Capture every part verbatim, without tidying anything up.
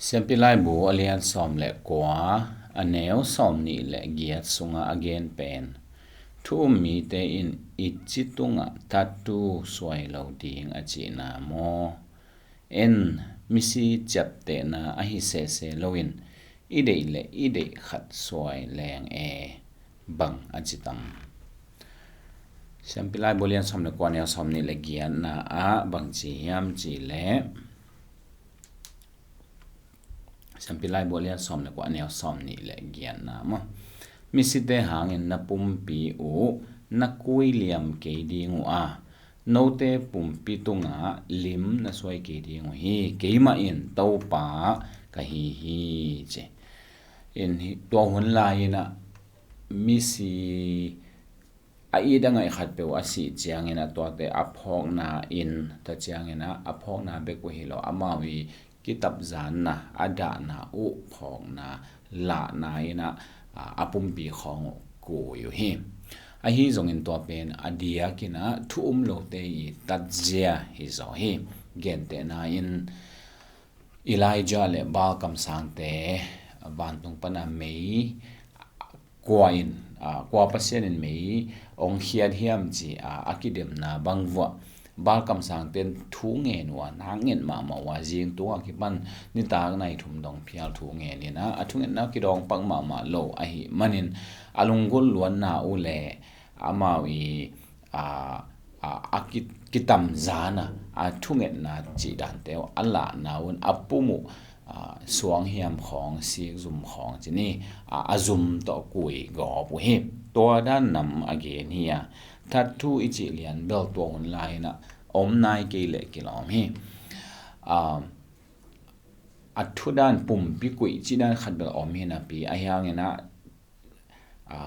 Siampi Laibu a lian sawm le kua, a neu sawm nih le giat sungah a gen pen, thu um mite in i ci tungah tattoo suai lo ding a cihna maw? En, misi ciaptehna ahi sese loin i deih le i deih khat suai leng e, bang a ci tam? Siampi Laibu a lian sawm le kua, a neu sawm nih le giatna ah bang ci hiam cih leh, Siampi Laibu a lian sawm le kua, a neu sawm nih le giatna maw? Misite hangin na pumpi uh na kui liam kei ding uh a, note pumpi tungah lim na suai kei ding uh hi. Keimah in Topa ka hi hi, ci. In hi, tua hun lai-in ah misi a it a ngaih khatpeuh a sih ciangin ah tuate a phawkna in, tua ciangin ah a phawkna bek uh hi lo, amau i kitapzanna, a dahna uh phawkna lahna in ah, a, a pumpi khawng uh kui uh hi. Ahi zongin tua pen a diakin ah thu um lote i tatzia hi zaw hi. Gentehna in Elijah le Baal kamsangte vantung pana mei kua in, a, kua Pasian in mei ong khiat hiam ci, a, a kidemna bang vuah Baal kamsangte in thu ngen uh a, nak nget mahmah uh a, zing tungah kipan nitak nai thum dong phial thu ngen in ah, a thungetna kidawng pak mahmah lo ahih manin a lunggulh luanna uh le amau i a, a, a ki, kitamzan a, a thungetna cih dante uh a lahna un a pum uh, a, suang hiam khawng, sikzum khawng ci ni, a, a zum tawh kui gawp uh hi. Tua dan nam a gen hi a, tattoo i cih lian bel tua hun lai-in ah om nai kei leh kilawm hi. A, a thu dan pumpi kuih cih dan khat bel om hi napi, ahi hangin ah, a,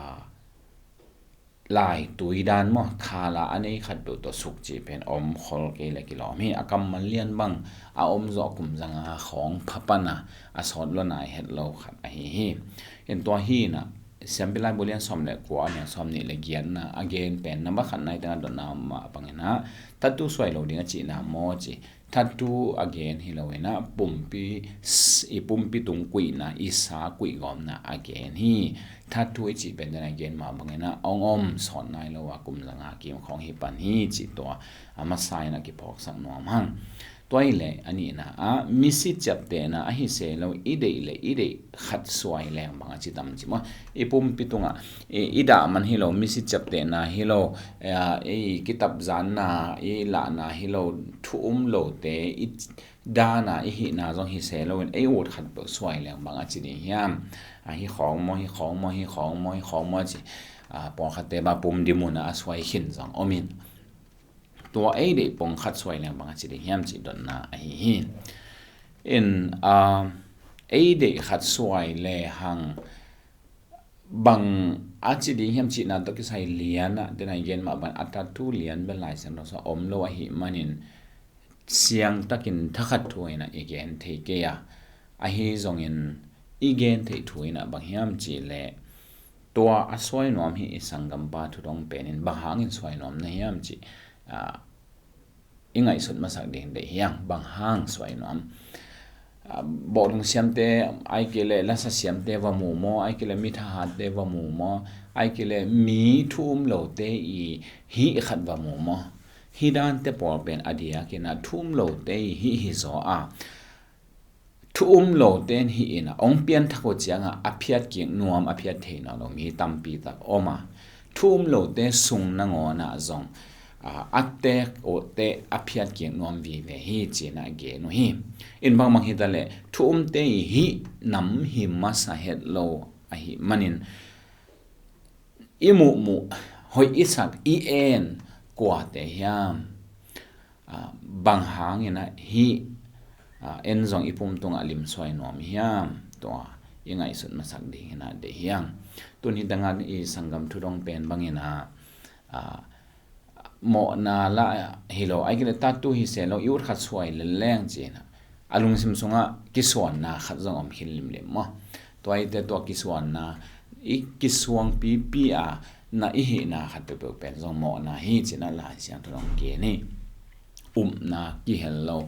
laitui dan maw, khala a nei khat peuh tawh suk cih pen om khol kei le kilawm hi. A kammal lian bang a om zawh kum zanga khawng pha pana a sawt lua nai het lo khat ahi hi. In tua hi in ah Siampi Laibu a lian sawm le kua, a neu sawm nih le giatna a gen pen, namba khatna i tengah dotna mah bangin ah tattoo suai lo ding a cihna maw ci. Tattoo a gen hi lo in ah pumpi s-, i pumpi tung kuihna, i sa kuih gawmna a gen hi. Tattoo i cih pen den a gen mah bangin ah ong om sawt nai lo a, kum zanga kim khawng hi pan hi cih tua a masa in ah kiphawksak nuam hang. Tua hi leh a nihna ah misi ciaptehna ahi se lo i deih le i deih khat suai leng bang a ci tam ci maw? I pumpi tungah i, i dah man hi lo, misi ciaptehna hi lo, a, i kitapzanna, i lahna hi lo, thu um lote i dana i hihna zong hi se loin ei ut khat peuh suai leng bang a ci ding hiam? A, hi khawng maw, hi khawng maw, hi khawng maw, hi khawng maw ci, a, pawlkhatte ba pum dimun a suai khin zong om in. Tua ei deih pong khat suai leng bang a ci ding hiam cih dotna ahi hi. In, a, ei deih khat suai le hang bang a ci ding hiam cihna tawh kisai lian ah, den a i gen mah bang a tattoo lian bel Lai Siangtho sungah om lo ahih manin siangtakin thakhat thu in ah i gen thei kei a, ahi zongin i gen theih thu in ah bang hiam cih leh, tua a suai nuam hi i sanggampa thudong pen in bang hangin suai nuam na hiam cih, a, i ngaihsut masak ding deih hiang, bang hang suai nuam. A, bawlung siamte, ai kei leh lasa siamte va mu maw, ai kei leh mithahatte va mu maw, ai kei leh mi thu um lote i hih khat va mu maw? Hih dante pawl pen a diakin ah thu um lote i hih hi zaw a, thu um lote in hih in ah ong pianthak uh ciangah a phiat kik nuam, a phiat thei nawn lo mi tampi tak om a, thu um lote sung nangawn ah zong, a, a teek uh teh a phiat kik nuam vive hi ci-in ah gen uh hi. In bangbang hi ta leh thu umte i hih nam hi masa het lo ahih manin i muhmuh, hoih i sak, i en kuate hiam? A, bang hangin ah hih, a, en zong i pum tungah lim suai nuam hiam? Tua i ngaihsut masak ding in ah deih hiang. Tun hi tangah i sanggam thudong pen bangin ah, a, mawhna lah hi lo, ai kei leh tattoo hi se lo, i ut khat suai leleng ci-in ah a lungsim sungah kisuanna khat zong om khin limlim maw? Tua hi teh tua kisuanna, i kisuang pipi a na i hihna khat peuhpeuh pen zong mawhna hi ci-in ah Lai Siangtho in ong gen hi. Upna kihel lo,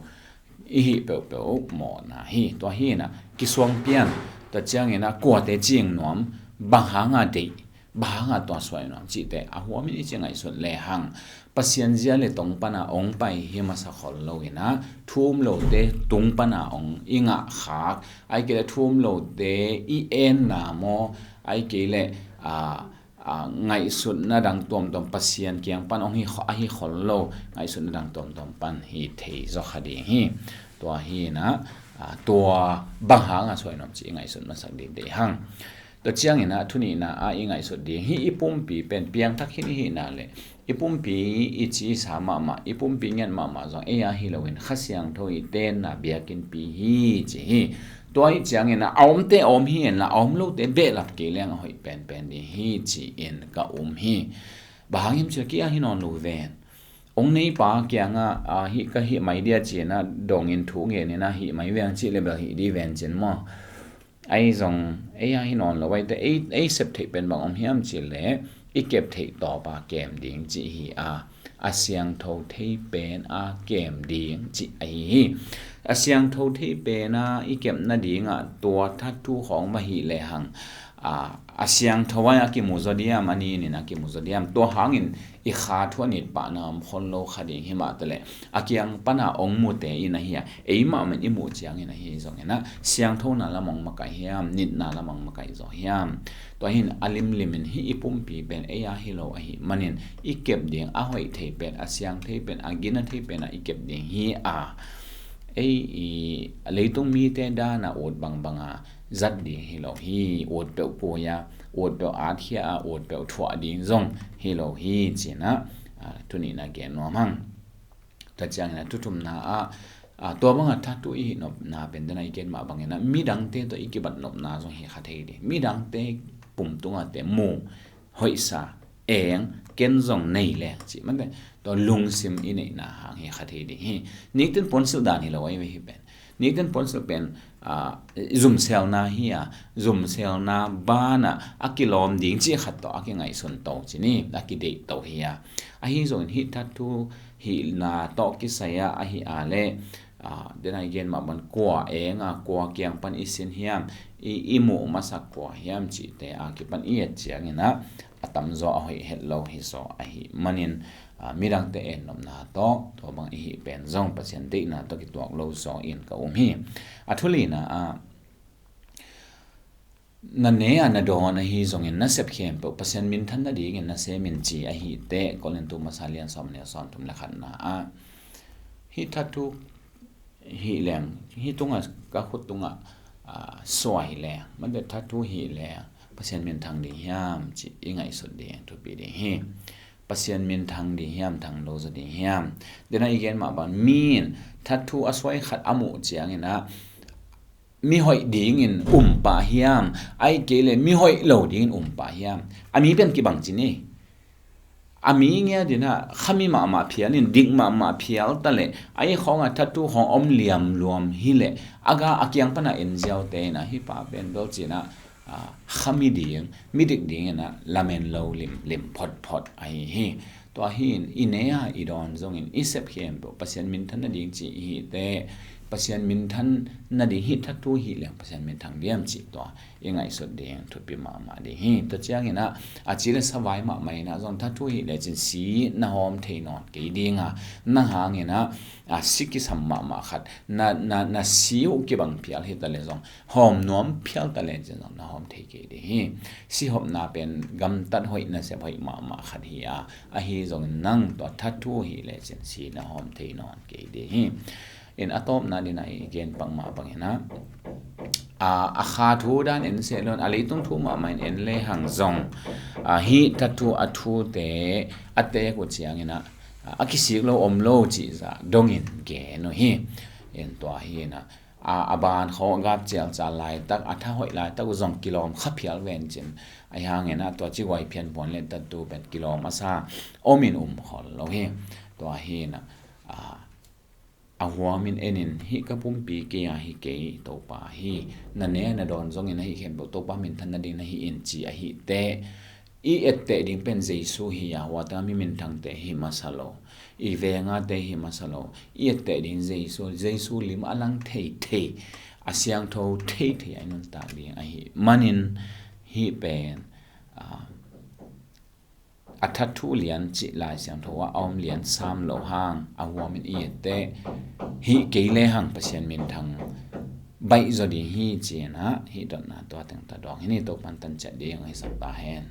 i hih peuhpeuh mawhna hi. Tua hi inah kisuang pian, tua ciang inah kuate cing nuam, bang hanga deih, bang hanga tua suai nuam cihte a huamin i ci ngaihsut lehang, Pasian zia le tong pana ong pai hi masa khol lo inah, thu um lote tung pana ong i ngah khak, ahih kei leh thu um lote i enna maw, ahih kei leh, a, a, ngaihsutna dang tuamtuam Pasian kiang pan ong hi kho-, a hi khol lo, ngaihsutna dang tuamtuam pan hi thei zaw kha ding hi. Tua hi inah, a, tua bang hanga suai nuam cih i ngaihsut masak ding deih hang. Tua ciang inah thu nihna ah i ngaihsut ding hi, i pumpi pen piangthak khin i hihna le i pumpi i cisa mahmah, i pumpi ngiat mahmah zong ei a hi loin Kha Siangtho i tenna biakinnpi hi ci hi. Tua hi ciang inah a omte a om hi inla, a om lote behlap kei leng a hoih penpen ding hi ci-in ka um hi. Bang hang hiam cih leh kei a hi nawn lo ven. Ong neipa kiangah, a, hih ka hih mai dia ci inah dongin thu ngen inah hih mai veng cih leh bel hih dih ven cin maw. Ahi zong ei a hi nawn lo, ahi te ei, ei sep theih pen bang om hiam cih leh i kep theih tawpa kem ding cih hi a, a siangtho thei pen a kem ding cih ahi hi. A siangtho thei pen a i kep nadingah tua thattu khawng mah hi lehang, a, a siangtho a kimu zaw diam, a ninin a kimu zaw diam, tua hangin i kha thu a nit pahna om khol lo kha ding hi mah taleh, a kiang pana ong mute in ahi a, ei mahmah in i muh ciangin ahi zong inah, siangthona lam ong makaih hiam, nitna lam ong makaih zaw hiam? Tua hin a limlimin hih i pumpi pen ei a hi lo ahih manin i kep ding a hoih thei pen, a siang thei pen, a gina thei pen a i kep ding hi a, ei i leitung mite dana ut bangbanga zat ding hi lo hi. Ut peuh pui a, ut peuh atkhia a, ut peuh thuah ding zong hi lo hi ci inah, a, thu nihna gen nuam hang. Tua ciang inah thu thumna ah, a, tua banga thattu i hih nopna pen dena i gen mah bang inah midangte tawh i kibat nopna zong hi kha thei ding. Midangte pum tunga te mu, hoihsa, eng, ken zong nei leng cih mate, tua lungsim i neihna hang hi kha thei ding hi. Nikten puansilh dan hi lo ahi ve hih pen. Nikten puansilh pen, a, zumselna hi a, zumselna bana a kilawm ding cih khat tawh a kingaihsun to ci ni, a kideih to hi a. Ahi zongin hih thattu hihna tawh kisai a, ahi a leh, a, dena i gen mah bang kua enga, kua kiang pan i sin hiam, i, i muh masak kua hiam cihte a kipan i et ciang inah, a tamzaw a hoih het lo hi zaw ahih manin, a, midangte en nopna tawh tua bang i hih pen zong Pasian deihna tawh kituak lo zaw in ka um hi. A thu lina ah, na ne a na dawn ahi zongin na sep khempeuh Pasian minthan nadingin na sem in ci ahi teh, Korintu masa lian sawm a neu sawm thum le khatna ah, hih thattu hih leng, hih tungah, ka khut tungah, a, suai leng, mate thattu hih leng, Pasian minthang ding hiam cih i ngaihsut ding thupi ding hi. Pasian minthang ding hiam, thang lo zaw ding hiam? Dena i gen mah bang, mi in thattu a suai khat a muh ciang inah, mi hoih dingin um pah hiam, ahih kei leh mi hoih lo dingin um pah hiam? A mi pen kibang ci ni. A mi ngiat inah khami mahmah phial in, dik mahmah phial taleh, ahi khawngah thattu khawng om liamluam hileh, a ga a kiang pana en ziaute inah hih pa pen bel ci inah, a, khami ding, midik ding inah lamen lo limlim photphot ahi hi. Tua hi in i ne a i dawn zongin i sep khempeuh Pasian minthan nading cih i hih teh, Pasian minthan nading hih thattu hih leng Pasian minthang diam cih tua i ngaihsut ding thupi mahmah ding hi. Tua ciang inah a ci le sa vai mahmah inah zong thattu hih lecin si na hawm thei nawn kei ding a, nang hang inah, a, si kisam mahmah khat, na, na, na si uh kibang phial hi taleh zong, hawm nuam phial taleh cin zong na hawm thei kei ding hi. Sihopna pen gamtat hoih, nasep hoih mahmah khat hi a, ahi zongin nang tua thattu hih lecin si na hawm thei nawn kei ding hi. In a tawpna dingin i gen pak mah bang inah, a, a kha thu dan en seh lo in, a leitung thu mahmah in en lehang zong, a, hih thattu a thute a teek uh ciang inah, a, a kisik lo om lo cih zah dongin gen uh hi. In tua hi inah, a, a ban khawng a gap cialcial laitak, a tha hoih laitak uh zong kilawm kha phial ven cin, ahi hang inah tua ci guai phian puan le thattu pen kilawm a sa om in um khol lo hi. Tua hi inah, a, a huamin en in, hih ka pumpi kei a hi kei, Topa hi. Na ne a na dawn zongin a hih khempeuh Topa minthan nading na hih in ci ahi teh, I etteh ding pen Jesu hi a, huate mi minthangte hi masa lo, i vengate hi masa lo. I etteh ding Jesu, Jesu lim a lang theithei, a siangtho theithei a i nuntak ding ahi manin, hih pen, ah, a thathu lian cih Lai Siangtho ah a om lian sam lo hang a huamin i etteh, hih kei le hang Pasian minthang baih zaw ding hi ci-in ah, hih dotna tua teng tawh dawng hi ni. Topa'n tan ciat ding hi sak ta hen.